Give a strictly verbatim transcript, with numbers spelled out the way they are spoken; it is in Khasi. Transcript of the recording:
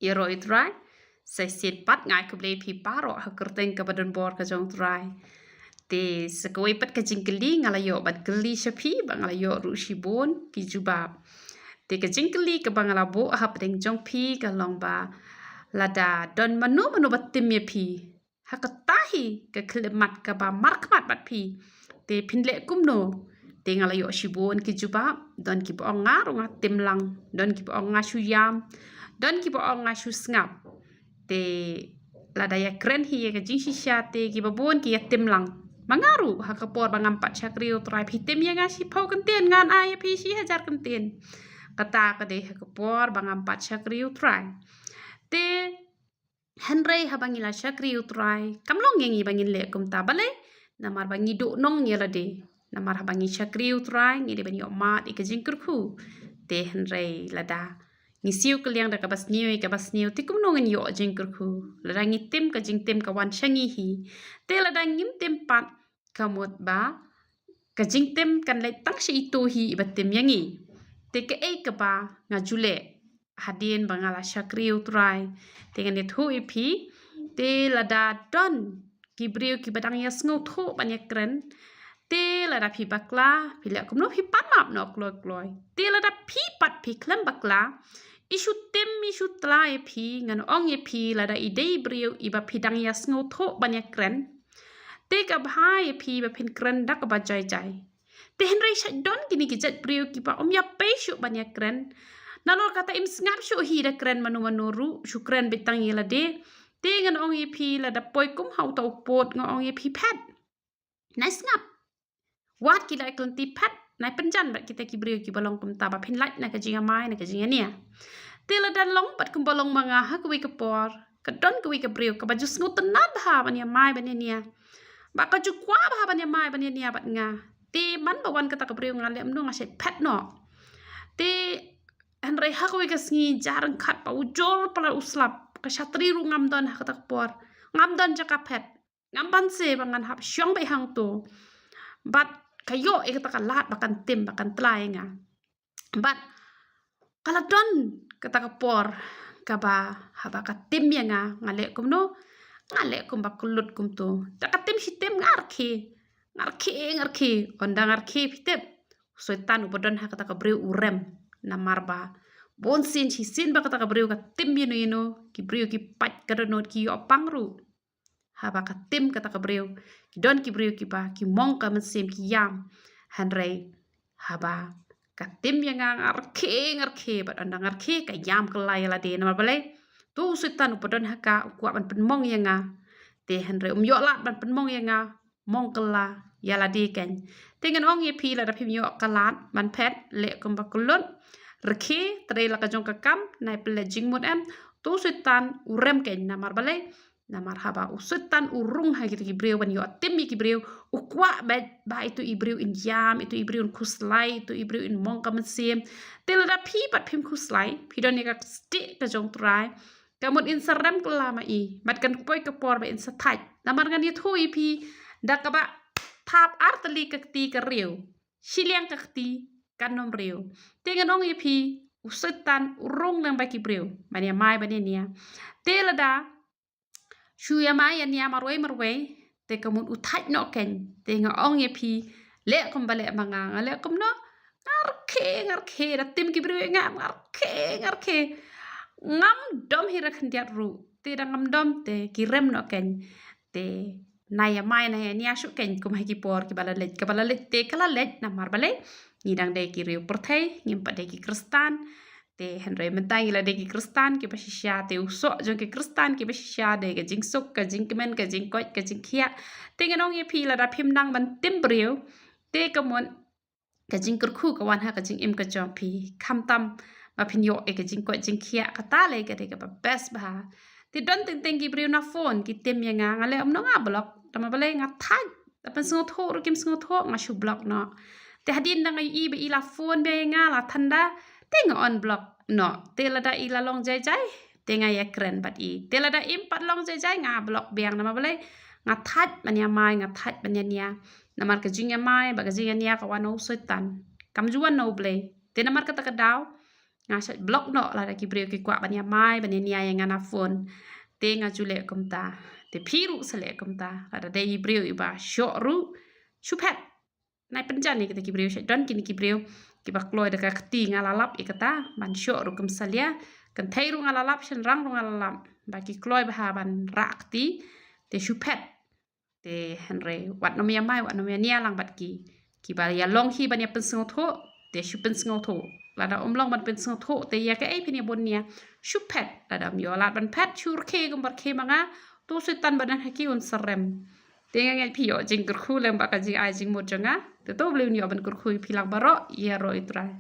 Ïaroh ïa u Trai. Sa shisien pat nga ai khublei ïa phi baroh ha ka kyrteng kaba donbor ka jong u Trai. Te sa kawei pat ka jingkylli nga la ïoh ban kylli sha phi, ba nga la ïoh ruh shibun ki jubab. Te ka jingkylli kaba nga la buh hapdeng jong phi ka long ba, lada don mano mano ba tim ïa phi ha kata hi ka khyllipmat kaba markhmat bad phi, te phin leh kumno? Te nga la ïoh shibun ki jubab. Don kiba ong nga ruh nga tim lang, don kiba ong nga shu ïam, don kiba ong nga shu sngap. Te lada ïakren hi ïa ka jingshisha te kiba bun ki ïa tim lang. Ma nga ruh ha ka por ba ngam pat shakri u Trai, phi tim ïa nga shiphew kyntien, ngan ai ïa phi shi hajar kyntien. Kata ka dei ha ka por ba ngam pat shakri u Trai. Te hynrei haba ngi la shakri u Trai, kam long ïa ngi ba ngin leh kumta. Balei? Namar ba ngi duhnong ïa lade. Namar haba ngi shakri u Trai ngi dei ban ïoh mad ïa ka jingkyrkhu. Te hynrei lada ngi siew kylliang da kaba sniew ïa kaba sniew, te kumno ngin ïoh jingkyrkhu? Lada ngi tim, ka jingtim ka wan sha ngi hi. Te lada ngim tim pat, ka mut ba ka jingtim kan leit tang sha ito hi iba tim ïa ngi. Te kaei kaba nga ju leh hadien ba nga la shakri u Trai? Te ngan ïathuh ïa phi. Te lada don ki briew kiba dang ïasngewthuh ban ïakren, te lada phi bakla, phi leh kumno? Phi pan map noh kloi kloi. Te lada phi pat phi khlem bakla, i shu tim, i shu tla ïa phi, ngan ong ïa phi, lada i dei briew iba phi dang ïasngewthuh ban ïakren, te ka bha ïa phi ba phin kren da kaba jai jai. Te hynrei sha don kine ki jait briew kiba ym ïa pei shuh ban ïakren. Nalor kata im sngap shuh hi da kren mano mano ruh, shu kren beit tang ïa lade. Te ngan ong ïa phi, lada poi kum ha uta u pud, nga ong ïa phi, phet. Nai sngap. Wat ki la ïa kylli phet, nai pynjan bad kita ki briew kiba long kumta, ba phin lait na ka jingïamai, na ka jingïania. Te lada long bad kumba long ma nga ha kawei ka por, ka don kawei ka briew kaba ju sngewtynnad bha ban ïamai ban ïania, ba ka ju kwah bha ban ïamai ban ïania bad nga. Te man ba wan kata ka briew nga leh kumno? Nga shait phet noh. Te hynrei ha kawei ka sngi, jar ryngkat ba ujor palat u slap, ka shatri ruh ngam don ha kata ka por, ngam don jaka phet. Ngam banse ba ngan hap shong beit hangto. Bad ka ïoh ïa kata ka lad ba kan tim, ba kan tla ïa nga. Bad ka la don kata ka por kaba haba ka tim ïa nga, nga leh kumno? Nga leh kumba kyllut kumto. Da ka tim shi tim nga rkhie. Nga rkhie, nga rkhie. Ynda nga rkhie, phi tip, u Soitan uba don ha kata ka briew u rem. Namar ba bun sien shisien ba kata ka briew ka tim ïano ïano, ki briew ki pait ka dohnud, ki ïoh pang ruh. Haba ka tim kata ka briew, ki don ki briew kiba ki mong ka mynsiem, ki ïam. Hynrei haba ka tim ïa nga, nga rkhie, nga rkhie, bad ynda nga rkhie ka ïam kylla ïa lade. Namar balei? To u Soitan uba don ha ka u kwah ban pynmong ïa nga. Te hynrei um ïoh lad ban pynmong ïa nga, mong kylla ïa lade kein. Te ngan ong ïa phi, lada phim ïoh ka lad ban phet, leh kumba kyllut, rkhie, trei la ka jong ka kam, nai pynleit jingmut em, to u Soitan u rem kein. Namar balei? Namar haba u Soitan u rung ha kita ki briew ban ïoh tim ïa ki briew, u kwah beit ba ito i briew in ïam, ito i briew in khuslai, ito i briew in mong ka mynsiem. Te lada phi pat phim khuslai, phi don ïa ka stieh ka jong u Trai, ka mut in sa rem kylla ma i, bad kan poi ka por ba in sa thait. Namar ngan ïathuh ïa phi, da kaba thap ar tylli ka kti ka riew, shiliang ka kti kan ym riew. Te ngan ong ïa phi, u Soitan u rung lyngba ki briew ban ïamai ban ïania. Te lada shu ïamai ïania marwei marwei, te ka mut u thait noh kein. Te nga ong ïa phi, leh kumba leh ma nga. Nga leh kumno? Nga rkhie, nga rkhie, da tim ki briew ïa nga, nga rkhie, nga rkhie. Ngam dom hi ra khyndiat ruh. Te da ngam dom te ki rem noh kein. Te nai ïamai nai ïania shuh kein kum ha ki por kiba la leit, kaba la leit te ka la leit. Namar balei? Ngi dang dei ki riew pyrthei, ngim pat dei ki Khristan. Te hynrei mynta ngi la dei ki Khristan kiba shisha, te u soh jong ki Khristan kiba shisha dei ka jingsuk, ka jingkmen, ka jingkoit, ka jingkhiah. Te ngan ong ïa phi, lada phim nang ban tim briew, te ka mut ka jingkyrkhu ka wan ha ka jingim ka jong phi. Khamtam ba phin ïoh ïa ka jingkoit jingkhiah, kata lei ka dei kaba best bha. Te don teng teng ki briew na phone ki tim ïa nga, nga leh kumno? Nga block. Namar balei? Nga thait. Da pynsngewthuh ruh kim sngewthuh, nga shu block noh. Te hadien da nga ïohi ba i la phone biang ïa nga, la than da, te nga unblock noh. Te lada i la long jai jai, te nga ïakren bad i. Te lada im pat long jai jai, nga block biang. Namar balei? Nga thait ban ïamai, nga thait ban ïania. Namar ka jingïamai bad ka jingïania ka wan na u Soitan, kam ju wan na U Blei. Te namar kata ka daw Nga shait block noh lada ki briew ki kwah ban ïamai ban ïania ïa nga na phone. Te nga ju leh kumta. Te phi ruh sa leh kumta. Lada dei i briew iba shoh ruh, shu phet. Nai pynjan ïa kita ki briew, shait don kine ki briew kiba kloi da ka kti, nga la lap ïa kata, ban shoh ruh kam salia, kynthei ruh nga la lap, shynrang ruh nga la lap ba ki kloi bha ban rah kti. Te shu phet. Te hynrei wat nym ïamai, wat nym ïania lang bad ki. Kiba ïalong hi ban ïa pynsngewthuh, te shu pynsngewthuh. Lada ym long ban pynsngewthuh te ïa kaei phin ïa bun nia? Shu phet. Lada ym ïoh lad ban phet, shu rkhie kumba rkhie ma nga. To Soitan ba don ha ki un sa rem. Te nga ngeit phi ïoh jingkyrkhu lem bad ka jingai jingmut jong nga. Te to U Blei un ïoh ban kyrkhu ïa phi lang baroh, ïaroh ïa U Trai.